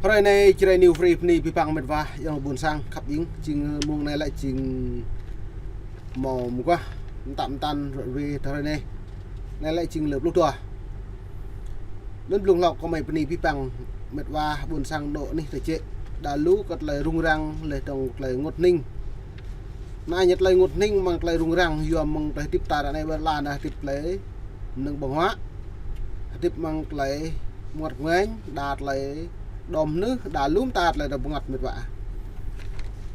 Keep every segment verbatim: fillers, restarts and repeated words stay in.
Hrơi anai, Jrai New Free bơni abih bang met wa, ayŏng ƀôn sang khăp ing, jing mông anai lĕ jing mông mơguah, mơtam mơtam ră ruai tơ hrơi anai. Anai lĕ jing lơ pluh dua. Anŭn blung hlâo kơmơi bơni abih bang met wa ƀôn sang dŏ anih tơčĕ. Đa lu kơ tơlơi rŭng răng, laih dơ̆ng tơlơi rơngot hning. Anai ñu tơlơi rơngot hning mơ̆ng tơlơi rŭng răng, yua mơ̆ng tơlơi hơdip ta ră anai ƀơi lŏn anai hơdip tơlơi mơnơ̆ng ƀơ̆ng huă. Hơdip mơ̆ng tơlơi rơngot rơngot, đa tơlơi đom hnưh, đa lŏm ta tơlơi rơngot met wa.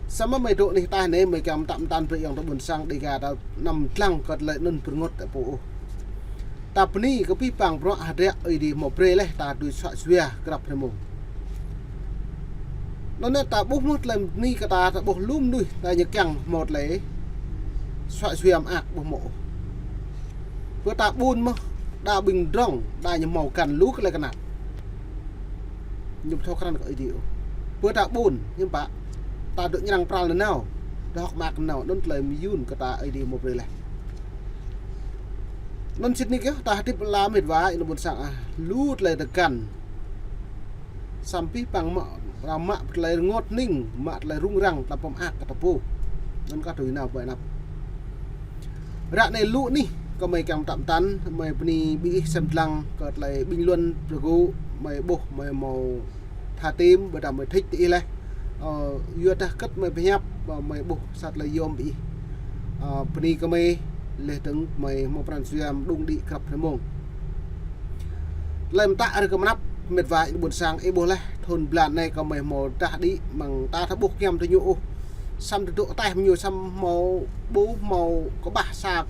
Samơ̆ mơi dŏ anih ta anai mơi kiăng mơtam mơtam brơi ayŏng adơi ƀôn sang Dêga ta anăm lăng kơ tơlơi anŭn rơngot ta pô ôh. Ta bơni kơ abih bang bruă hơdră Ơi Adai hmâo brơi laih ta dưi suă jua grăp hrơi mông. Anŭn anai ta ƀuh mơ̆ tơlơi bơni kơ ta, ta ƀuh lu mơnuih ta ñu kiăng hmâo tơlơi suă jua mơak ƀuh mơ̆ ôh. Pơ ta ƀun mơ̆, đa ƀing drŏng, đa ñu hmâo găn lu kơ tơlơi kơnang. Ñu ƀu thâo krăn kơ Ơi Adai ôh. Pơ ta ƀun, hiư̆m pă, ta dŏ ñu arăng pral nanao, dŏ hơ̆k mơak nanao, anŭn tơlơi mơyŭn kơ ta Ơi Adai hmâo brơi laih. Anŭn sĭt nik yơh, ta hơdip lăm met wa, ayŏng adơi ƀôn sang ah, lu tơlơi ta găn. Samơ̆ abih bang mă, ră mă tơlơi rơngot hning, mă tơlơi rŭng răng, ta pơmơak kơ ta pô. Anŭn kah tui nao ƀơi anăp. Ră anai lu anih, kơmơi kiăng mơtam mơtam, mơi bơni ƀing ih sem lăng, kơ tơlơi bình luận, pơgŭ, mơi ƀuh, mơi hmâo tha tim, ƀôdah mơi thĭč tơ ih laih. Ơ, yua dah kơ̆t mơi pơhiăp, ơ, mơi ƀuh sa tơlơi yôm ƀing ih. Ơ, bơni kơmơi, laih dơ̆ng mơi hmâo pran jua mơđung đĭ grăp hrơi mông. Tơlơi mơtă rơ̆ kơ mơnăp, met wa ayŏng adơi ƀôn sang, ih ƀuh laih, thŭn blan anai kơmơi hmâo dah đĭ, mơ̆ng ta thâo ƀuh kiăm tơ ñu ôh. Samơ̆ tơdŏ ataih mơ̆ ñu, samơ̆ hmâo ƀu hmâo kơƀah sa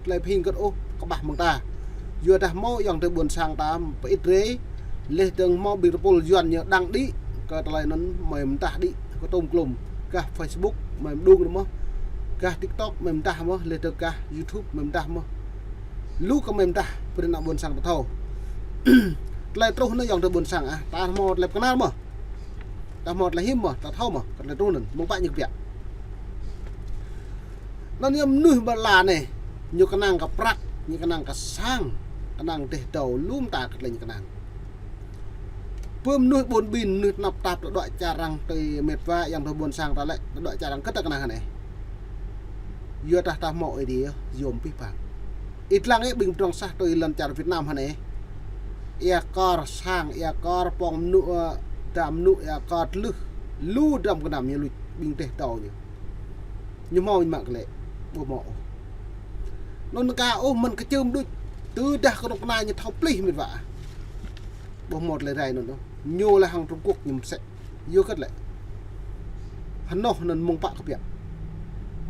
tơlơi pơhing kơ̆t ôh, kơƀah mơ̆ng ta. Yua dah hmâo ayŏng adơi ƀôn sang ta pơit rai, laih dơ̆ng hmâo ƀing tơpul Yuan ñu đăng đĭ, kơ tơlơi anŭn mơi mơdah đĭ, kơ tôm klôm, gah Facebook mơi mơđung mơ̆, gah TikTok mơi mơdah mơ̆, laih dơ̆ng gah YouTube mơi mơdah mơ̆. Lu kơ mơi mơdah, brơi ană ƀôn sang ta thâo. Tơlơi truh anŭn ayŏng adơi ƀôn sang ah, ta hmâo tơlơi pơkơnar mơ̆. Ta hmâo tơlơi hiư̆m mơ̆, ta thâo mơ̆, kơ tơlơi truh anŭn, mơ̆ng pă ñu kơbiă. Anŭn yơh mơnuih ƀơi lŏn anai, ñu kơnang kơ prăk, ñu kơnang kơ sang, kơnang dêh dâo, lŏm ta kơ tơlơi ñu kơnang. Pơ mơnuih ƀun ƀin, mơnuih tơnap tap, ta dŏ čar arăng tui met wa, ayŏng adơi ƀôn sang ta lĕ, ta dŏ čar arăng kơ ta kơnang hơnai. Yua dah ta hmâo Ơi Adai, yôm abih bang. Ih lăng ih ƀing drŏng sah tui lŏn čar Việt Nam hơnai. Ia kor sang, ia kor pŏng mơnŭ, ơ, dam mơnŭ, ia kor tlưh. Lu dram gơnam ñu luč ƀing dêh dâo ñu. Ñu hmâo mă kơ lĕ, ƀu hmâo ôh. Anŭn ka ôh mơ̆n kơ čưm đôč. Tơdah kơ rŏk na ñu thâo plih met wa. Ƀu hmâo tơlơi rai anŭn ôh. Ñu lĕ hăng Trung Quốc ñu mơsĕ. Yua kơ lĕ. Hơnŏh anŭn mơ̆ng pă kơbiă.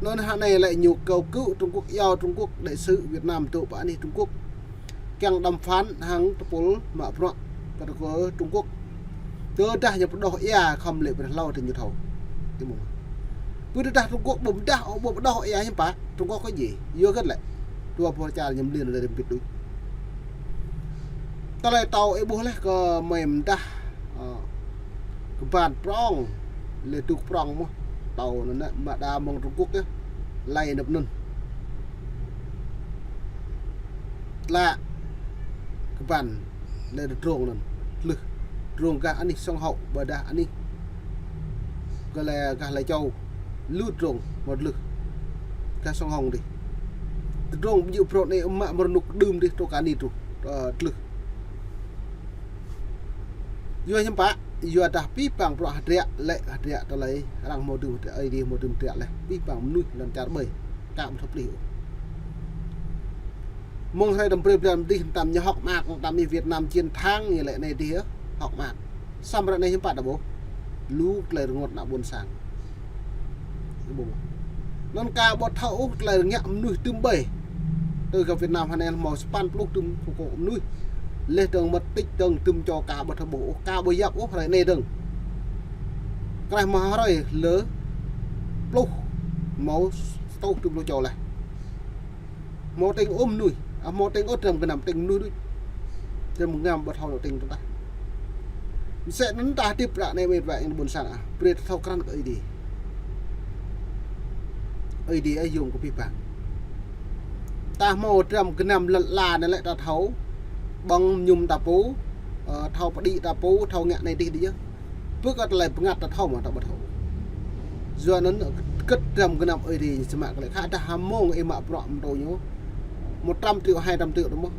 Anŭn hơnai lĕ ñu kâo kơ Trung Quốc, iâu Trung Quốc, đại sứ Việt Nam dŏ pơ anih Trung Quốc. Kiăng đàm phán hăng tơpul mă bruă kơ Trung Quốc. Tơdah ñu pơđŏh ia khŏm lĕ pơdah hlâo tơ ñu thâo. Ih ƀuh. Pơ tơdah Trung Quốc ƀu pơdah, ƀu pơđŏh ia hiư̆m pă, Trung Quốc kơ djai. Yua kơ lĕ. Dua boh čar ñu mơlin lĕ rơmbit đôč. Tơlơi tâo ih ƀuh laih kơ mơi mơdah, ơ, kơban prŏng, lĕ dŭk prŏng mơ̆. Tâo anŭn anai, mă đa mơ̆ng Trung Quốc yơh. Lăi anăp anŭn. Tla kơban lĕ drông anŭn, tlưh. Drông gah anih Sông Hậu, ƀôdah anih. Gah lĕ, gah Lai Châu. Lu drông, mơ̆ tlưh. Gah Sông Hồng dih. Drông ƀu djơ̆ prŏng anai mă mơ̆ rơnŭk đưm dih, truh kơ anih truh, ơ, tlưh. Yua hiư̆m pă, yua dah abih bang bruă hơdră, lĕ hơdră tơlơi, arăng hmâo dưm hơdră, Ơi Adai hmâo dưm hơdră laih, abih bang mơnuih lŏn čar ƀơi, ka ƀu thâo plih ôh. Mơ̆ng hrơi đăm brơi blan dih, mơtam ñu hŏk mơak, mơtam ih Việt Nam chiến thắng, ñu lĕ anai dih yơh, hŏk mơak. Samơ̆ ră anai hiư̆m pă ta ƀuh. Lu tơlơi rơngot ană ƀôn sang. Ih ƀuh. Anŭn ka ƀu thâo ôh tơlơi rơngiă mơnuih tơm ƀơi. Tui kơ Việt Nam hơnai hmâo sapăn pluh tơm pơkŏ mơnuih. Laih dơ̆ng mơ̆t tĭč dơ̆ng tơm čô ka ƀu thâo ƀuh ôh, ka ƀu yap ôh hrơi anai dơ̆ng. Krah mơ̆ hrơi lơ pluh hmâo sa rơtuh tơm pluh čô laih. Hmâo tĭng ôh mơnuih, ah, hmâo tĭng ôh dram gơnam, tĭng mơnuih đôč. Dram gơnam ƀu thâo nao tĭng tơdah. Mơsĕ anŭn ta hơdip ră anai met wa ayŏng adơi ƀôn sang ah, brơi ta thâo krăn kơ Ơi Adai. Ơi Adai ơi yôm kơ abih bang. Ta hmâo dram gơnam lŏn ala anai lĕ ta thâo, ƀơ̆ng mơñum ta pô, ơ, thâo pơđĭ ta pô, thâo ngă anai dih dih yơh. Pơ kơ tơlơi bơngăt ta thâo mơ̆ ta ƀu thâo. Yua anŭn kơ̆t dram gơnam Ơi Adai ñu či mă kơ lĕ khă dah hơmâo ih mă bruă mơ̆ng tơ ñu. Một trăm triệu, hai trăm triệu đôč mơ̆.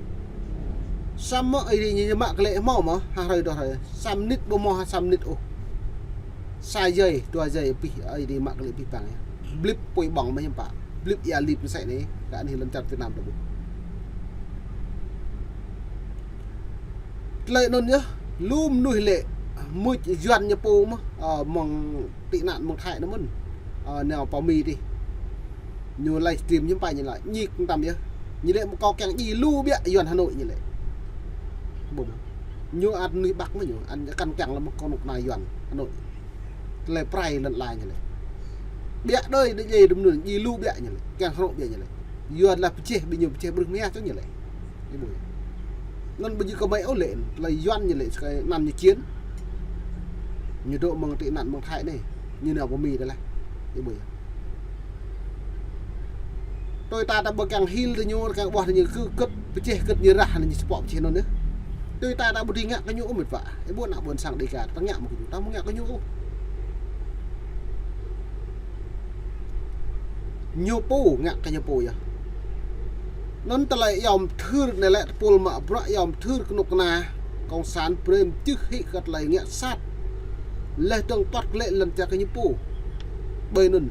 Samơ̆ Ơi Adai ñu mă kơ lĕ hơmâo mơ̆, ha hrơi dua hrơi. Sa mơnit ƀu hơmâo ha sa mơnit ôh. Sa jai, dua jai abih Ơi Adai mă kơ lĕ abih bang yơh. Blip apui ƀơ̆ng mơ̆ hiư̆m pă. Blip ia lip mơsĕ anai, kơ anih lŏn čar Việt Nam ta ƀuh. Tơlơi anŭn yơh, lu mơnuih lĕ, mŭt Yuan ñu pô mơ̆, ơ, mơ̆ng tị nạn mơ̆ng Thái anŭn mơ̆n. Ơ, nao pơ Mi dih. Ñu livestream hiư̆m pă ñu laĭ, ñik mơtam yơh. Ñu lĕ mơ̆ kâo kiăng djai lu biă Yuan Hà Nội ñu lĕ. Ƀu mơ̆. Ñu ăt mơnuih Bắc mơ̆ ñu, ăt kăn kiăng lăm kơnuk kơna Yuan Hà Nội. Tơlơi pơrai lŏn ala ñu lĕ. Biă đơi đơi djai dum anŭn, djai lu biă ñu lĕ. Kiăng hrŏ biă ñu lĕ. Yua laih pơjeh, ƀing ñu pơjeh brưh mia čô ñu lĕ. Ih ƀuh yơh. Anŭn ƀu djơ̆ kơ mơi ôh lĕ, tơlơi Yuan ñu lĕ, sơkai anăn ñu chiến. Ñu dŏ mơ̆ng tị nạn mơ̆ng Thái anai. Ñu nao pơ Mi dih laih. Ih ƀuh yơh. Tui ta ta ƀu kiăng hil tơ ñu, kiăng ƀuah tơ ñu kơ kơ̆t, pơjeh kơ̆t ñu rah anŭn ñu sơpŏk pơjeh anŭn yơh. Tui ta ta ƀu dưi ngă kơ ñu ôh met wa. Ih ƀuh ană ƀôn sang Dega ta ngă mơ̆ kơ ñu, ta ƀu ngă kơ ñu ôh. Ñu pô ngă kơ ñu pô yơh. Anŭn tơlơi yom thưr anai lĕ tơpul mă bruă yom thưr kơnuk kơna Cộng sản brơi mơjưh hĭ kơ tơlơi ngă sat. Laih dơ̆ng păt kơ lĕ lŏn čar kơ ñu pô. Ƀơi anŭn.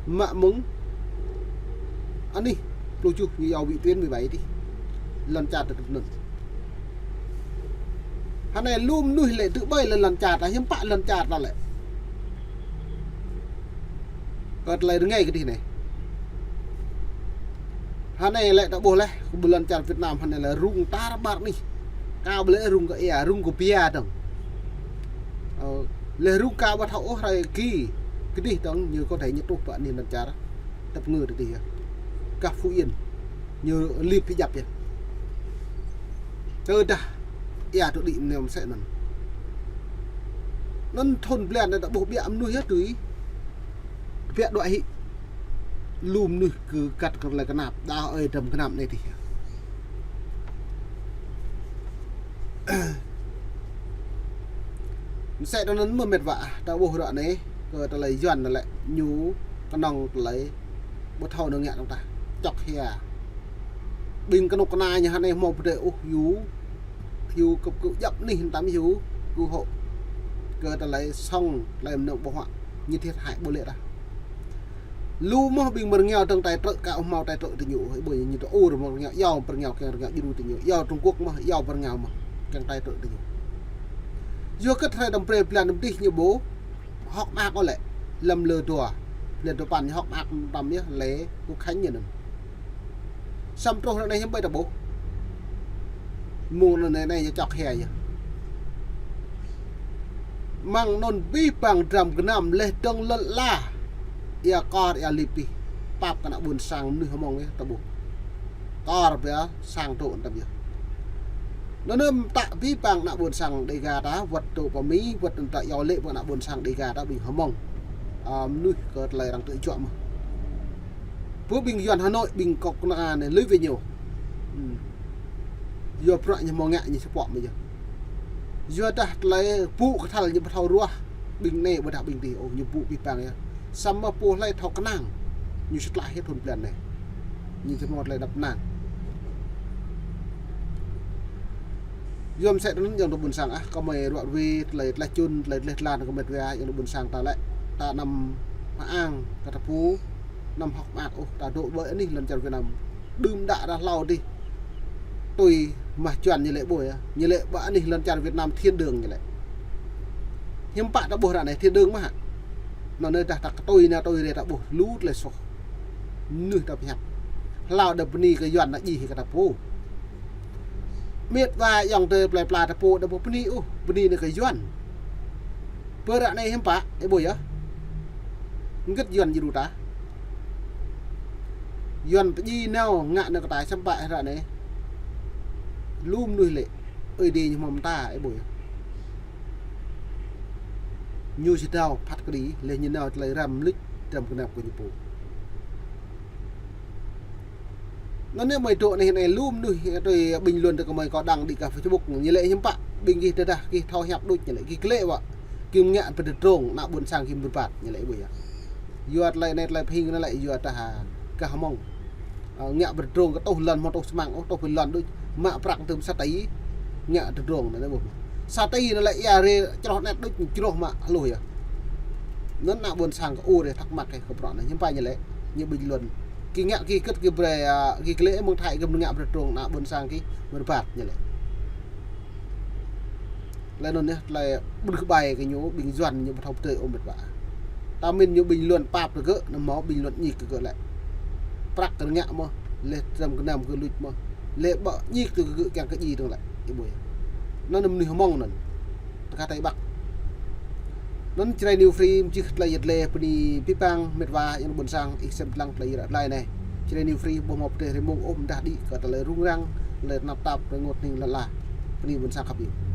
Mă mơ̆ng anih pluh tơjuh ñu yua vị tuyến mười bảy dih. Lŏn čar ta tŭ anŭn. Hơnai lu mơnuih lĕ tŭ ƀơi lĕ lŏn čar ta, hiư̆m pă lŏn čar ta lĕ. Kơ tơlơi rơngai kơ dih anai. Hơnai lĕ ta ƀuh laih, kơ ƀơi lŏn čar Việt Nam hơnai lĕ rŭng tar ƀar anih. Kâo ƀu lĕ rŭng kơ ia, rŭng kơ bia dơ̆ng. Ơ, lĕ rŭng kâo ƀu thâo ôh hrơi ki, kơ dih dơ̆ng ñu kơ thai ñu truh pơ anih lŏn čar. Tơpă ngư tơ dih yơh. Gah Phú Yên. Ñu lip pơjăp yơh. Tơdah ia tŭ đĭ mơnơ̆ng mơsĕ anŭn. Anŭn thun blan anai ta ƀuh biă mơnuih yơh tui. Biă đuaĭ hĭ. Lu mơnuih kơ găt kơ tơlơi kơnap. Đa ơi dram gơnam anai dih yơh. Mơsĕ anŭn mơ̆ met wa, ta ƀuh ră anai, kơ tơlơi Yuan anŭn lĕ, ñu kơnơ̆ng tơlơi ƀu thâo nao ngă dơ̆ng tah. Čŏk hia. Ƀing kơnuk kơna ñu hơnai hơmâo pơdơi ôh, hyu, hyu kơp kơp djăp anih mơtam hyu, kơkuh hŏ. Kơ tơlơi sŏng, tơlơi mơnơ̆ng ƀơ̆ng huă, ñu thiệt hại ƀu lĕ tah. Lu mơ̆ ƀing mơ̆ng rơngiao dơ̆ng tai trơ̆ ka ƀu hơmâo tai trơ̆ tơ ñu, ih ƀuh ñu tơ ôh rơmơ̆ rơngiao, iâu pơ rơngiao kiăng rơngiao djru tơ ñu, iâu Trung Quốc mơ̆, iâu pơ rơngiao mơ̆, kiăng tai trơ̆ tơ ñu. Yua kơ hrơi đăm brơi blan đăm dih ñu ƀu, hŏk mơak ôh lĕ, lăm lơ dua, lơ dua păn ñu hŏk mơak mơtam yơh, lĕ kơ khanh ñu anŭn. Samơ̆ truh ră anai hiư̆m ƀơi ta ƀuh. Mơ̆ng anŭn anai, anai ñu čŏk hia yơh. Mơ̆ng anŭn abih bang dram gơnam laih dơ̆ng lŏn ala. Ia kor, ia lip dih. Pap kơ ană ƀôn sang mơnuih hơmâo yơh ta ƀuh. Kor biă sang dŏ mơtam yơh. Anŭn anŭn ta abih bang ană ƀôn sang Dega ta, wơ̆t dŏ pơ Mi, wơ̆t anŭn ta iâu lĕ bang ană ƀôn sang Dega ta ƀing hơmâo. Ơ, mơnuih kơ tơlơi arăng tŭ juă mơ̆. Pơ ƀing Yuan Hà Nội, ƀing kơnuk kơna anai lui về ñu. Hm. Yua bruă ñu hơmâo ngă ñu sơpŏk mơ̆ yơh. Yua dah tơlơi pŭ kơthăl ñu ƀu thâo ruah. Ƀing anai ƀôdah ƀing dih, ôh, ñu pŭ abih bang yơh. Samơ̆ pô hlơi thâo kơnang. Ñu sơtlaih hĭ thun blan anai. Ñu či hơmâo tơlơi đăp kơnang. Yua mơsĕ anŭn yơh dŏ ƀôn sang ah, kơmơi ruă rui tơlơi tlaih čun, tơlơi tlaih tlan kơmơi tui yơh dŏ ƀôn sang ta lĕ. Ta anăm hơang, kơ ta pô, anăm hŏk mơak ôh, ta dŏ ƀơi anih lŏn čar Việt Nam. Đưm đă ră hlâo dih. Tui mah Yuan ñu lĕ ƀuh yơh. Ñu lĕ ƀơi anih lŏn čar Việt Nam thiên đường ñu lĕ. Hiư̆m pă ta ƀuh ră anai thiên đường mơ̆ hă. Anŭn anai dah ta kơtui anai tui rai ta ƀuh lu tơlơi soh. Mơnuih ta pơhiăp. Hlâo đa bơni kơ Yuan ană djai kơ ta pô. Met wa ayŏng adơi plơi pla ta pô đa ƀu bơni ôh, bơni anai kơ Yuan. Pơ ră anai hiư̆m pă, ih ƀuh yơh. Hơget Yuan djru ta. Yuan pơdjai nao ngă anai kơ ta hiư̆m pă ră anai. Lu mơnuih lĕ, Ơi Adai ñu hmâo mơta, ih ƀuh yơh. Ñu či thâo phat kơđi, laih ñu nao tơlơi răm luč, răm gơnam kơ ñu pô. Anŭn anai mơi dŏ anai, anai lu mơnuih, tui bình luận tơ kơmơi kâo đăng đĭ kơ Facebook, ñu lĕ hiư̆m pă. ƀing gih tơdah gih thâo hiăp đôč ñu lĕ, gih klĕ wă. Gih ngă pơdrŏng, ană ƀôn sang gih mơrbat ñu lĕ ƀu yơh. Yua tơlơi anai tơlơi pơhing anai lĕ yua tơdah gah mơ̆ng. Ơ, ngă pơdrŏng kơ tuh lŏn mơ̆ tuh čơmang, ôh, tuh pơlŏn đôč. Mă prăk tơm sa tỉ, ngă pơdrŏng anai ƀu. Sa tỉ anai lĕ ia rê čroh anet đôč, čroh mă hluh yơh. Anŭn ană ƀôn sang kơ ur yơh thắc mắc kơ prŏng anai, hiư̆m pă ñu lĕ, ñu bình luận. Gih ngă gih kơ̆t gih brơi, ơ, gih klĕ mơ̆ng Thái gih ngă pơdrŏng ană ƀôn sang gih mơrbat ñu lĕ. Laih anŭn yơh, tơlơi ƀrưh ƀai kơ ñu, ƀing Yuan ñu ƀu thâo pơtơi ôh met wa. Ta mĭn ñu bình luận pap kơ gơ̆, anăm hmâo bình luận ñik kơ gơ̆ lĕ. Prăk kơ ngă mơ̆, lĕ tơnăm kơnăm kơ luč mơ̆. Lĕ ƀă ñik tơ kơ gơ̆ kiăng kơ djai dơ̆ng lĕ, ih ƀuh yơh. Anŭn anăm mơnuih hmâo anŭn. Tơkah tai ƀăk. Anŭn Jrai New Free mơčih tơlơi yet lĕ bơni pơpăng met wa yang ƀôn sang ih sem lăng tơlơi yet lĕ anai. Jrai New Free ƀu hmâo pơtơi rơmung ôh mơdah đĭ kơ tơlơi rŭng răng, tơlơi tơnap tap, tơlơi ngot hning lăn la. Bơni ƀôn sang khăp yơh.